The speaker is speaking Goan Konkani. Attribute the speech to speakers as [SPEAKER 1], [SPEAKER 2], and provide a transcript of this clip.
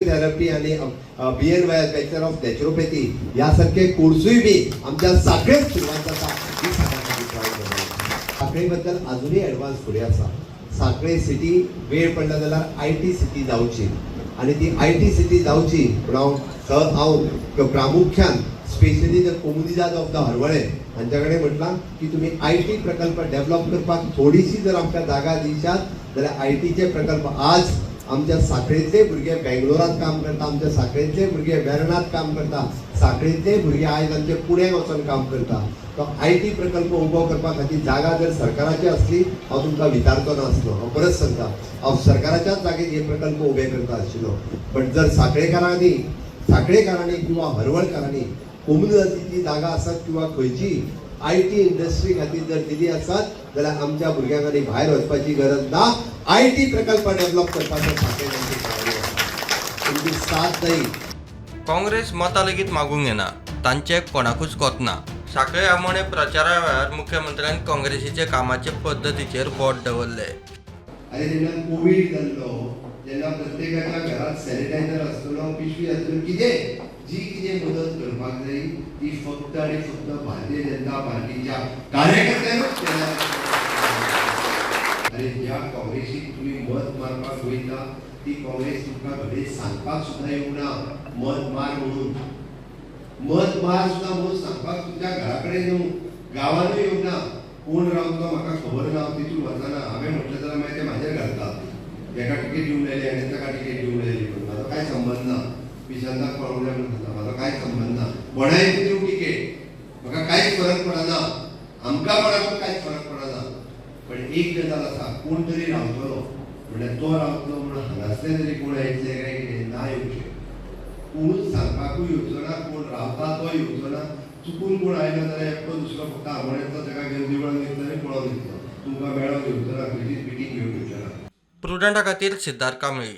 [SPEAKER 1] थेरपी आनी BNYS, bachelor of naturopathy ह्या सारखे कोर्सूय बी आमच्या साखळेत सुरवात जाता ही सगळ्यांसाठी proud गजाल आसा. साखळे बद्दल अजुनूय एडवान्स फुडें आसा. साखळे सिटी वेळ पडला जाल्यार IT city जावची आनी ती IT city जावची म्हूण हांव प्रामुख्यान specially the Comunidade of the Harvalem हांच्या कडेन म्हटलां की तुमी IT प्रकल्प डेव्हलप करपाक थोडीशी जर आमकां जागा दिशात जाल्यार आयटीचे प्रकल्प, आज आमच्या साखळेंतले भुरगे बेंगलोरात काम करता, आमच्या साखळेंतले भुरगे वेर्णात काम करता, साखळेंतले भुरगे आयज आमचे पुण्याक वचोन काम करता. तो IT प्रकल्प उबो करपा खातीर जागा जर सरकाराची आसली, हांव तुमकां विचारचो नासलो. हांव परत सांगता, हांव सरकाराच्याच जागेर हे प्रकल्प उबे करता आशिल्लो. बट जर साखळेकारांनी किंवा हरवळकारांनी कोमुनिदादीची जागा आसत किंवा खंयची IT industry खातीर जर दिली आसत जाल्यार आमच्या भुरग्यांक आनी भायर वचपाची गरज ना. IT प्रकल्प डेव्हलप करपाचो साखळे आमची तयारी आसा, तुमची साथ जाय.
[SPEAKER 2] काँग्रेस मतां लेगीत मागूंक येना, तांचे कोणाकूच कोत ना. साखळे आमोणे प्रचारा वेळार मुख्यमंत्र्यान काँग्रेसीचे कामाचे पद्दतीचेर बोट दवरले.
[SPEAKER 1] अरे, जेन्ना कोवीड जाल्लो तेन्ना प्रत्येकाच्या घरात सॅनिटायझर आसतलो, पिशवी आसतल्यो, कितें जी कितें मदत करपाक जाय ती फक्त आनी फक्त भारतीय जनता पार्टीच्या कार्यकर्त्यांकूच केल्या. अरे, ज्या काँग्रेसीक तुमी मत मारपाक वयता ती काँग्रेस तुमकां घडये सांगपाक सुद्दां येवंक ना मत मार म्हणून. मत मार सुद्दां म्हणून सांगपाक तुमच्या घरा कडेन न्हू, गांवानूय येवंक ना. कोण रावतलो म्हाका खबर ना, हांव तितून वचना. हांवें म्हटलें जाल्यार मागीर ते म्हाजेर घालता, हेका तिकेट दिवंक जाय आनी ताका तिकेट दिवंक जाय म्हणून. म्हाजो कांय संबंद ना. विशांताक पळोवंक जाय म्हणून सांगता, म्हाजो कांय संबंद ना. कोणाय दिवं तिकेट, म्हाका कांयच फरक पडना. आमकां कोणाकूच कांयच फरक पडना. पण एक गजाल आसा, कोण तरी रावतलो म्हणल्यार तो रावतलो म्हणून हांगासले तरी कोण येतले काय कितें ना येवचें. कोणूच सांगपाकूय येवचो ना, कोण रावता तो येवचो ना. चुकून कोण आयलो जाल्यार एकटो दुसरो फक्त आमोण्यातलो, ताका घेवन देवळान वयतलो आनी पळोवन येतलो. तुमकां मेळोंक येवचो ना, खंयचीच मिटींग घेवंक येवचो ना.
[SPEAKER 2] प्रुडंटा खातीर सिद्धार्थ कांबळी.